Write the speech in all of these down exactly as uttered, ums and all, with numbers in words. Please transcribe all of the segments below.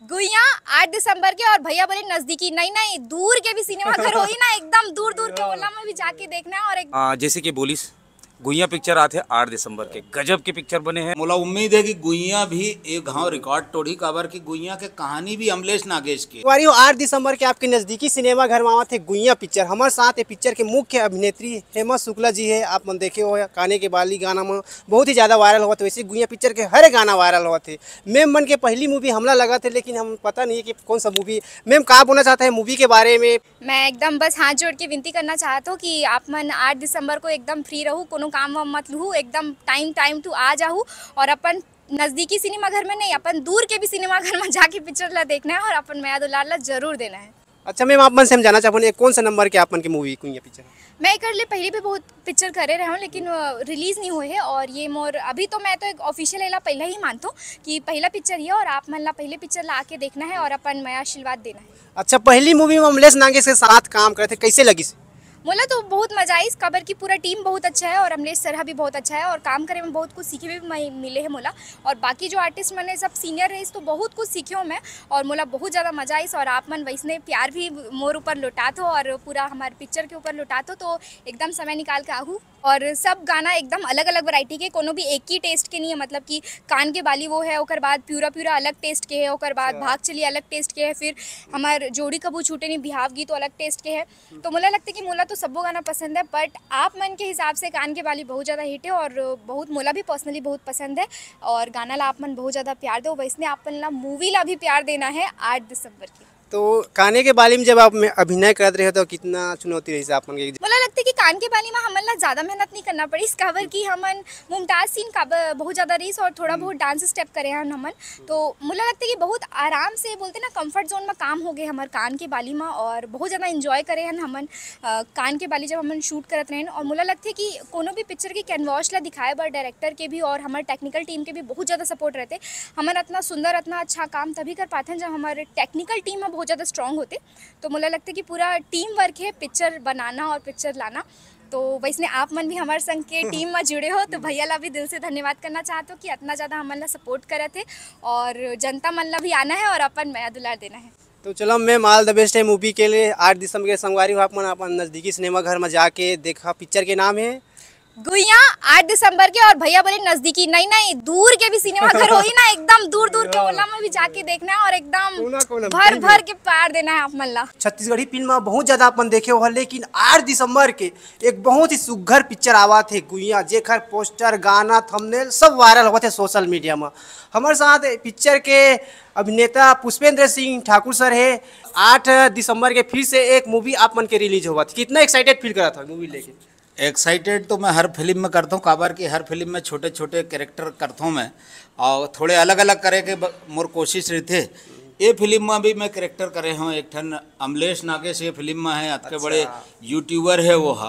गुइया आठ दिसंबर के, और भैया बोले नजदीकी, नहीं नहीं, दूर के भी सिनेमा घर होही ना, एकदम दूर दूर के, ओला में भी जाके देखना है। और एक आ, जैसे कि बोलिस, गुइया पिक्चर आथे आठ दिसंबर के, गजब के पिक्चर बने हैं। मोला उम्मीद है कि गुइया भी एक घाव रिकॉर्ड तोड़ही, काबर कि गुइया के कहानी भी अमलेश नागेश के। संगवारी हो, आठ दिसंबर के आपके नजदीकी सिनेमा घर में आवत हे गुइया पिक्चर। हमारे साथ ये पिक्चर के मुख्य अभिनेत्री हेमा शुक्ला जी है। आप मन देखे हो काने के बाली गाना में बहुत ही ज्यादा वायरल होवत हे, वैसे गुइया पिक्चर के हर गाना वायरल होवत हे। मेम मन के पहली मूवी हमला लगत हे, लेकिन हम पता नहीं है कि कौन सा मूवी। मेम का बोलना चाहता है मूवी के बारे में? मैं एकदम बस हाथ जोड़ के विनती करना चाहत हूँ कि आप मन आठ दिसंबर को एकदम फ्री रहू, कोनो काम वाम मत लूहू, एकदम टाइम टाइम टू आ जाहू और अपन नजदीकी सिनेमा घर में नहीं, अपन दूर के भी सिनेमा घर में जाके पिक्चर ला देखना है और अपन मया दुलार ला जरूर देना है। अच्छा मेम, आप मन से हम जानना चाहबो, ये कौन सा नंबर के आप मन के मूवी गुइया पिक्चर? मैं एकर ले पहले भी बहुत पिक्चर करे रहे हूँ, लेकिन रिलीज नहीं हुए है। और ये मोर अभी तो, मैं तो एक ऑफिशियल एला पहला ही मानतो कि पहला पिक्चर ये, और आप मन ला पहले पिक्चर ला आके देखना है और अपन मया आशीर्वाद देना है। अच्छा, पहली मूवी में अमलेश नागेश के साथ काम करे थे, कैसे लगिस? मोला तो बहुत मजा आइस, काबर कि पूरा टीम बहुत अच्छा है और अमलेश सर भी बहुत अच्छा है और काम करे में बहुत कुछ सीखे भी मैं मिले है मोला। और बाकी जो आर्टिस्ट मन है सब सीनियर रहिस, तो बहुत कुछ सीखे हूँ मैं और मोला बहुत ज्यादा मजा आइस। और आप मन वैसने प्यार भी मोर ऊपर लौटात हो और पूरा हमारे पिक्चर के ऊपर लौटात हो, तो एकदम समय निकाल के आहू। और सब गाना एकदम अलग अलग वैरायटी के, कोनो भी एक ही टेस्ट के नहीं है, मतलब कि कान के बाली वो है, ओकर बाद प्यूरा प्यूरा अलग टेस्ट के है, ओकर बाद अच्छा। भाग चली अलग टेस्ट के है, फिर हमार जोड़ी कबू छूटे नहीं बिहाव गीत, वो अलग टेस्ट के है। तो मोला लगता है कि मोला तो सब्बो गाना पसंद है, बट आप मन के हिसाब से कान के बाली बहुत ज्यादा हिट है और बहुत, मोला भी पर्सनली बहुत पसंद है। और गाना ला आप मन बहुत ज्यादा प्यार दो, वैसने आप मन ला मूवी ला भी प्यार देना है आठ दिसंबर के। तो काने के बाली में जब आप में अभिनय करत रहे हो, तो कितना चुनौती रही आप मन के? मोला लगता है कि कान के बाली में हमन ला ज्यादा मेहनत नहीं करना पड़ी, काबर कि हमन मुमताज सीन का ब-, बहुत ज्यादा रहीस और थोड़ा हम्म। बहुत डांस स्टेप करे हन हमन। तो मोला लगता है कि बहुत आराम से, बोलते ना, कंफर्ट जोन में काम हो गए हमार कान के बाली में और बहुत ज्यादा एंजॉय करे हन हमन, अ, कान के बाली जब हमन शूट करत रहेन। और मोला लगता है कि कोनो भी पिक्चर के कैनवास ला दिखाए बर डायरेक्टर के भी और हमारे टेक्निकल टीम के भी बहुत ज्यादा सपोर्ट रहते। हमन इतना सुंदर, इतना अच्छा काम तभी कर पाथन जब हमारे टेक्निकल टीम में बहुत ज्यादा स्ट्रांग होते। तो मोला लगता है कि पूरा टीम वर्क है पिक्चर बनाना और पिक्चर लाना। तो वैसने आप मन भी हमारे संग के टीम में जुड़े हो, तो भैया ला भी दिल से धन्यवाद करना चाहत हो कि इतना ज्यादा हमन ला सपोर्ट करत है और जनता मन ला भी आना है और अपन मया दुलार देना है। तो चलो मैम, ऑल द बेस्ट है मूवी के लिए। आठ दिसंबर के संगवारी हो, आप मन अपन नजदीकी सिनेमा घर में जाके देखा। पिक्चर के नाम है गुइया, आठ दिसंबर के। और भैया बोले नजदीकी, नहीं नहीं, दूर के भी सिनेमा घर होही ना, एकदम दूर दूर के, ओला में भी जाके देखना है और एकदम कोना कोना में भर कहीं भी। भर के प्यार देना है आप मन ला। छत्तीसगढ़ी फिल्म में बहुत ज्यादा अपन देखे हो, लेकिन आठ दिसंबर के एक बहुत ही सुघर पिक्चर आवत है गुइया, जेकर पोस्टर, गाना, थंबनेल सब वायरल होवत है सोशल मीडिया में। हमारे साथ पिक्चर के अभिनेता पुष्पेंद्र सिंह ठाकुर सर है। आठ दिसंबर के फिर से एक मूवी आप मन के रिलीज होवत, कितना एक्साइटेड फील करत हो मूवी लेके? एक्साइटेड तो मैं हर फिल्म में करता हूँ, काबर कि हर फिल्म में छोटे छोटे कैरेक्टर करता हूँ मैं, और थोड़े अलग अलग करे के ब-, मोर कोशिश रहिथे। ये फिल्म में भी मैं कैरेक्टर करे हूँ एक ठन अमलेश नागेश, ये फिल्म में है, अतके बड़े अच्छा। यूट्यूबर है वो हा।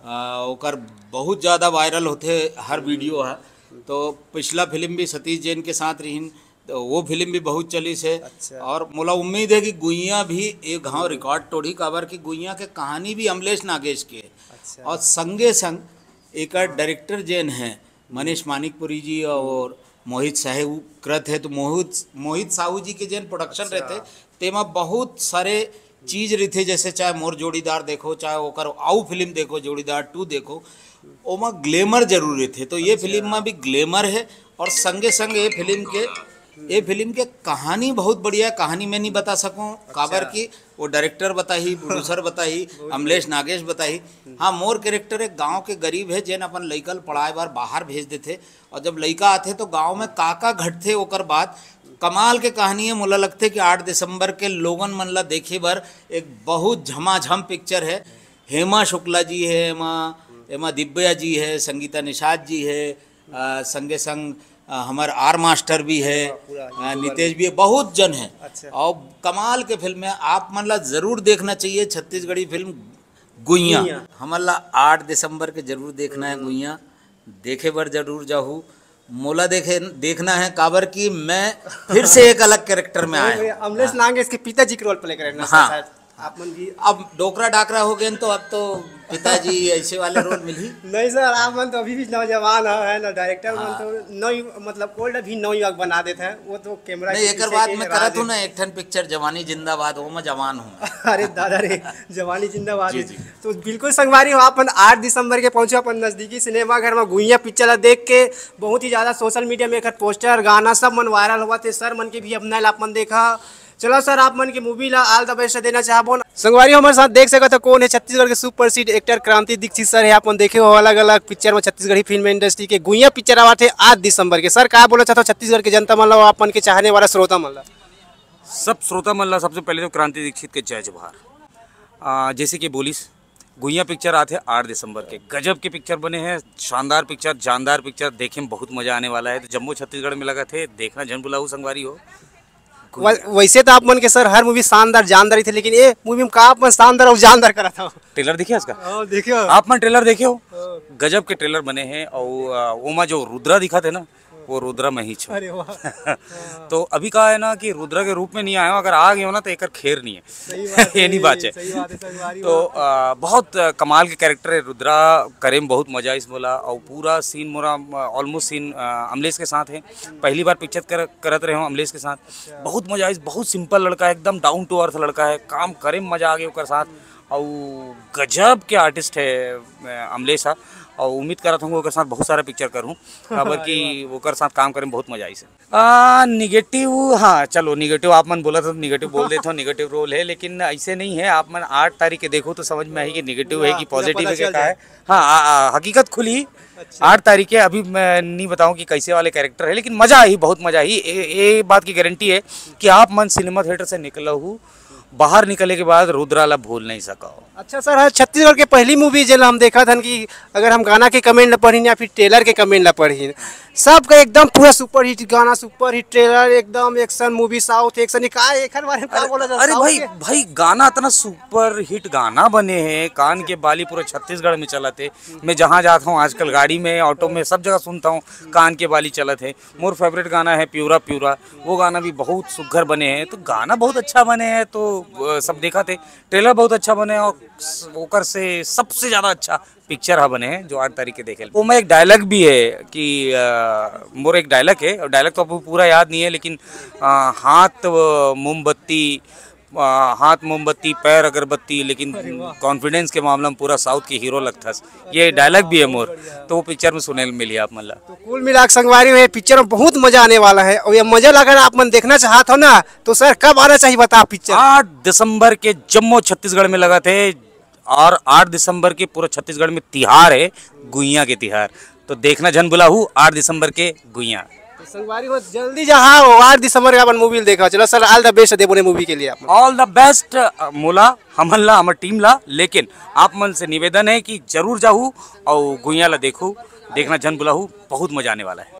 आ, ओकर बहुत ज्यादा वायरल होथे हर वीडियो हा। तो पिछला फिल्म भी सतीश जैन के साथ रहीन, तो वो फिल्म भी बहुत चलिस है। अच्छा। और मोला उम्मीद है कि गुइया भी एक घाव रिकॉर्ड तोड़ही, काबर कि गुइया के कहानी भी अमलेश नागेश के है। अच्छा। और संगे संग एकर डायरेक्टर जेन है मनीष मानिकपुरी जी और मोहित साहू कृत है, तो मोहित, मोहित साहू जी के जेन प्रोडक्शन अच्छा। रहते, तेमा बहुत सारे चीज रहिथे, जैसे चाहे मोर जोड़ीदार देखो, चाहे ओकर आऊ फिल्म देखो, जोड़ीदार टू देखो, ओमा ग्लैमर जरूर रहिथे। तो ये अच्छा। फिल्म में भी ग्लैमर है और संगे संग ये फिल्म के, ये फिल्म के कहानी बहुत बढ़िया है। कहानी मैं नहीं बता सकूं, अच्छा। काबर कि वो डायरेक्टर बताही, प्रोड्यूसर बताही, बहुत अमलेश बढ़िया। नागेश बताही। हाँ, मोर कैरेक्टर एक गांव के गरीब है, जेन अपन लइका ल पढ़ाए बर बाहर भेज देथे, और जब लइका आथे तो गांव में का का घटथे, ओकर बाद कमाल के कहानी है। मोला लगथे कि आठ दिसंबर के लोगन मन ला देखे बर एक बहुत झमाझम पिक्चर है। हेमा शुक्ला जी है एमा, एमा दिव्या जी है, संगीता निषाद जी है, अ, संगे संग, अ, हमर आर मास्टर भी है, पूरा अ, YouTuber नितेश भी है, बहुत जन है। अच्छा। और कमाल के फिल्म है, आप मन ला जरूर देखना चाहिए छत्तीसगढ़ी फिल्म गुइया। गुइया। हमन ला आठ दिसंबर के जरूर देखना है गुइया, देखे बर जरूर जाहू। मोला देखे, देखना है, काबर कि मैं फिर से एक अलग कैरेक्टर में आया हूँ। अमलेश हाँ। नागेश के पिताजी के रोल प्ले करे ना, हाँ। शायद आप मन भी अब डोकरा डाकरा हो गए तो अब तो पिताजी ऐसे वाले रोल मिलही। नहीं सर, आप मन तो अभी भी नौजवान है ना, डायरेक्टर मन हाँ। तो नौ, मतलब ओल्ड भी नौ युवक बना देते हैं। वो तो कैमरा नहीं, के एक पीछे बात के मैं राज करत हूँ है। ना, एक ठन पिक्चर जवानी जिंदाबाद, वो मैं जवान हूँ। अरे दादा रे, जवानी जिंदाबाद जी, है। जी। तो बिल्कुल संगवारी हो, अपन आठ दिसंबर के पहुंचे अपन नजदीकी सिनेमा घर में गुइया पिक्चर ला देख के बहुत ही ज्यादा सोशल मीडिया में एकर पोस्टर, गाना सब मन वायरल हुआ थे। सर मन के भी अपना आप मन देखा। चलो सर, आप मन के मूवी ला ऑल द बेस्ट देना चाहबो। संगवारी हमर साथ देख सकत हो कौन है छत्तीसगढ़ के सुपरहिट एक्टर क्रांति दीक्षित सर है। आप मन देखे हो अलग-अलग पिक्चर में छत्तीसगढ़ी फिल्म इंडस्ट्री के गुइया पिक्चर आवत है आठ दिसंबर के। सर का बोलना चाहत हो छत्तीसगढ़ के जनता मन ला, आप मन के चाहने वाला श्रोता मन ला? सब श्रोता मन ला सबसे पहले तो क्रांति दीक्षित के जय जोहार। आ, जैसे कि बोलिस, गुइया पिक्चर आत है आठ दिसंबर के। गजब के पिक्चर बने हैं, शानदार पिक्चर, जानदार पिक्चर, देखे में बहुत मजा आने वाला है। तो जम्मो छत्तीसगढ़ में लगा थे, देखना झन भुलाहू संगवारी हो। वै-, वैसे तो आप मन के सर हर मूवी शानदार जानदार ही थे, लेकिन ये मूवी में का अपन शानदार और जानदार करा था? ट्रेलर देखिए इसका। हाँ, देखियो। आप मन ट्रेलर देखे हो? हाँ। गजब के ट्रेलर बने हैं। और आ, ओमा जो रुद्रा दिखा थे ना, वो रुद्रा मैं ही छो। अरे वाह। तो अभी का है ना कि रुद्रा के रूप में नहीं आया हूँ, अगर आ गए हो ना तो एक खेर नहीं है। सही बात ये है, नहीं बात है। सही बात है, सही बात है। तो आ, बहुत आ, कमाल के कैरेक्टर है रुद्रा। करे में बहुत मजा इस बोला, और पूरा सीन मोरा, ऑलमोस्ट सीन अमलेश के साथ है। पहली बार पिक्चर कर, करत रहे हो अमलेश के साथ। अच्छा। बहुत मजा आई। बहुत सिंपल लड़का है, एकदम डाउन टू अर्थ लड़का है, काम करे में मजा आ गया ओकर साथ। और गजब के आर्टिस्ट है अ, अमलेश हा। और उम्मीद करत हूँ ओकर साथ बहुत सारा पिक्चर करूँ, काबर कि ओकर साथ काम करे में बहुत मजा आई से। आ, निगेटिव, हाँ चलो निगेटिव आप मन बोला था, निगेटिव बोल देता हूँ, निगेटिव रोल है, लेकिन ऐसे नहीं है। आप मन आठ तारीख के देखो तो समझ में आएगी निगेटिव है हाँ, कि पूरा पॉजिटिव पता है कि चल क्या जाए। है। हाँ, आ, आ, हकीकत खुली। अच्छा। आठ तारीख है, अभी मैं नहीं बताऊँ कि कैसे वाले कैरेक्टर है, लेकिन मजा आई, बहुत मजा आई। ए, ए बात की गारंटी है कि आप मन सिनेमा थिएटर से निकलो हो, बाहर निकले के बाद रुद्रा ला भूल नहीं सको। अच्छा सर, हाँ, छत्तीसगढ़ के पहली मूवी जेला हम देखा था कि अगर हम गाना के कमेंट ला पढ़ी या फिर ट्रेलर के कमेंट ला पढ़ी, सबका एकदम पूरा सुपरहिट गाना, सुपरहिट ट्रेलर, एकदम एक्शन मूवी, साउथ एक्शन। का एकर बारे में का अरे, बोला जाए, अरे साउथ भाई, के? भाई गाना इतना सुपरहिट गाना बने हैं, कान के बाली पूरा छत्तीसगढ़ में चलत है। मैं जहाँ जाता हूँ आजकल गाड़ी में, ऑटो में, सब जगह सुनता हूँ कान के बाली चलत है। मोर फेवरेट गाना है प्यूरा प्यूरा, वो गाना भी बहुत सुघर बने हैं। तो गाना बहुत अच्छा बने हैं, तो अ, सब देखा थे, ट्रेलर बहुत अच्छा बने हैं, और स- ओकर से सबसे ज़्यादा अच्छा पिक्चर हा बने हैं जो आठ तारीख के देखे। वो मैं एक डायलॉग भी है कि अ, मोर एक डायलॉग है, और डायलॉग तो आपको पूरा याद नहीं है, लेकिन अ, हाथ अ, मोमबत्ती, अ, हाथ मोमबत्ती पैर अगरबत्ती, लेकिन अरे वाह। कॉन्फिडेंस के मामला में पूरा साउथ के हीरो लगथस। ये डायलॉग भी है मोर, तो वो पिक्चर में सुने मिली आप मन ला। तो कुल मिला के संगवारी हो, ये पिक्चर में बहुत मजा आने वाला है, और ये मजा अगर आप मन देखना चाहत हो ना, तो सर कब आना चाहिए बता पिक्चर? आठ दिसंबर के जम्मो छत्तीसगढ़ में लगा थे, और आठ दिसंबर के पूरा छत्तीसगढ़ में तिहार है, गुइया के तिहार। तो देखना झन भुलाहू आठ दिसंबर के गुइया। तो संगवारी हो, जल्दी जहाँ हो, आठ दिसंबर के अपन मूवी देखा। चलो सर, ऑल द बेस्ट देबो ने मूवी के लिए आप। ऑल द बेस्ट मोला, हमन ला, हमर टीम ला, लेकिन आप मन से निवेदन है कि जरूर जाहू और गुइया ला देखू, देखना झन भुलाहू, बहुत मजा आने वाला है।